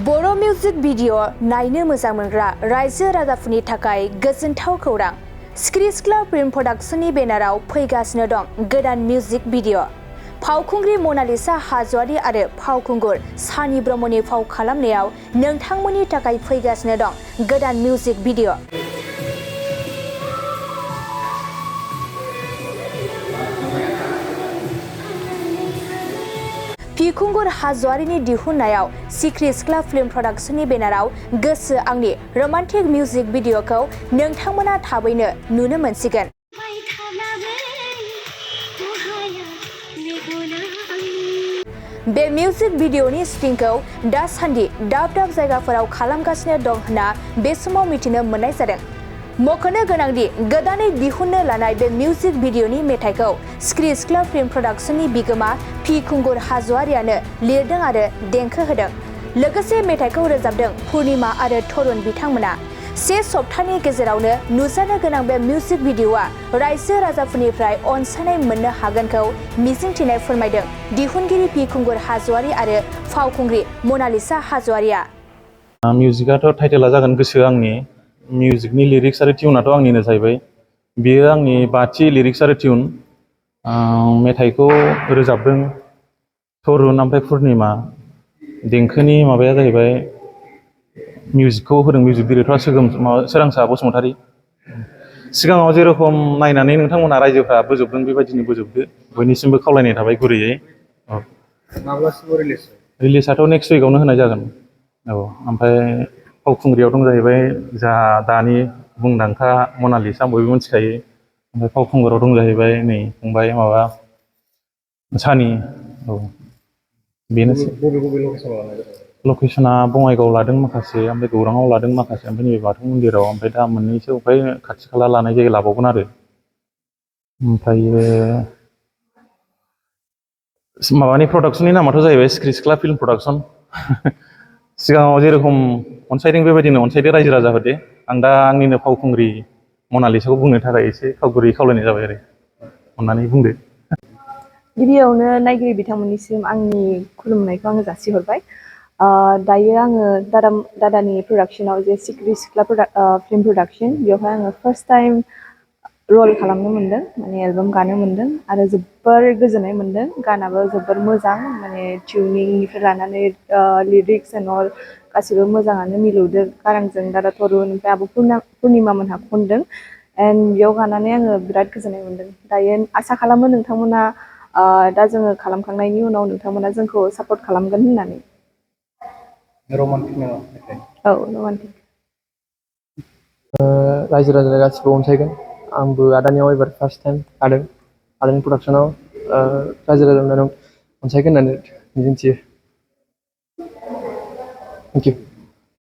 बर' music video नायनो मोजां मोनग्रा रायजो राजाफोरनि थाखाय गोजोनथाव खौरां। सिख्रि सिख्ला फिल्म प्रडाक्शननि बेनाराव फैगासिनो दं गोदान मिउजिक भिडिअ। फावखुंग्रि मनालिसा हाज'वारि आरो फावखुंगुर सानि ब्रह्मनि फाव खालामनायाव नोंथांमोननि थाखाय फैगासिनो दं गोदान मिउजिक भिडिअ। फिखुंगुर हाज'वारिनि दिहुननायाव सिख्रि सिख्ला फिल्म प्रडाक्शननि बेनाराव गोसो आंनि रमान्टिक मिउजिक भिडिअखौ नोंथांमोना थाबैनो नुनो मोनसिगोन। बे मिउजिक भिडिअनि शुटिंखौ दासान्दि दाब दाब जायगाफोराव खालामगासिनो दं होनना बे समाव मिथिनो मोननाय जादों। मख'नो गोनांदि गोदानै दिहुननो लानाय बे मिउजिक भिडिअनि मेथाइखौ सिख्रि सिख्ला फिल्म प्रडाक्शननि बिगोमा फिखुंगुर हाज'वारियानो लिरदों आरो देंखो होदों। लोगोसे मेथाइखौ रोजाबदों पुर्णिमा आरो तरुण बिथांमोना। 1 सप्ताहनि गेजेरावनो नुजानो गोनां बे मिउजिक भिडिअआ रायजो राजाफोरनिफ्राय अनसायनाय मोननो हागोनखौ मिजिंथिनाय फोरमायदों दिहुनगिरि फिखुंगुर हाज'वारि आरो फावखुंग्रि मनालिसा हाज'वारिया। मिउजिकआथ' टाइटेला जागोन गोसो आंनि। मिउजिकनि लिरिक्स आरो टिउनाथ' आंनिनो जाहैबाय। बेयो आंनि 5थि लिरिक्स आरो टिउन। मेथाइखौ रोजाबदों तरुण ओमफ्राय पुर्णिमा। देंखोनि माबाया जाहैबाय मिउजिकखौ होदों मिउजिक डिरेक्टरा सोरांसा बसुमतारी। सिगाङाव जेरखम नायनानै नोंथांमोना रायजोफ्रा बोजबदों बेबायदिनो बोजबदो। बयनिसिमबो खावलायनाय थाबाय गुरैयै। माब्लासिमाव रिलिज? रिलिजआथ' नेक्स्ट उइकआवनो होनाय जागोन। ओमफ्राय फावखुंग्रियाव दं जाहैबाय जोंहा दानि मुंदांखा मनालिसा बयबो मिथिखायो। ओमफ्राय फावखुंगुराव दं जाहैबाय नै फंबाय माबा सानि। बेनोसै। बबे लकेसनाव लानाय जादों? लकेसना बङाइगाव लादों माखासे, ओमफ्राय गौराङाव लादों माखासे, ओमफ्राय नैबे बाथौ मन्दिराव, ओमफ्राय दा मोननैसो ओमफ्राय खाथि खाला लानाय जायगा लाबावगोन आरो। ओमफ्रायो माबानि प्रडाक्शननि नामाथ' जाहैबाय सिख्रि सिख्ला फिल्म प्रडाक्शन। सिगाङाव जेरखम अनसायदों बेबायदिनो अनसायदो रायजो राजाफोर दे। आं दा आंनिनो फावखुंग्रि मनालिसाखौ बुंनो थाखाय एसे गुरैयै खावलायनाय जाबाय आरो। अननानै बुंदो। गिबियावनो नायगिरि बिथांमोननिसिम आंनि खुलुमनायखौ आङो जासिहरबाय। दायो आङो दादानि प्रडाक्शनाव जे सिख्रि सिख्ला फिल्म प्रडाक्शन बेवहाय आङो फार्स्ट टाइम रल खालामनो मोन्दों, माने एलबाम गानो मोन्दों आरो जोबोर गोजोननाय मोन्दों। गानाबो जोबोर मोजां, माने टिउनिंनिफ्राय लानानै लिरिक्स एन्ड अल गासिबो मोजाङानो मिलौदो गारांजों दादा तरुण ओमफ्राय आब' पुर्णिमा मोनहा खनदों। एन्ड बेयाव गानानै आङो बिराद गोजोननाय मोन्दों। दायो आसा खालामो नोंथांमोना दा जोङो खालामखांनायनि उनाव नोंथांमोना जोंखौ सापर्ट खालामगोन होननानै। रमान्टिक नामा मेथाइ? औ रमान्टिक। रायजो राजा गासिबो अनसायगोन। आंबो आदानियाव एबार फार्स्ट टाइम गादों। आदानि प्रडाक्शनाव रायजो राजा अनसायगोन होननानै मिजिंथियो। Thank you.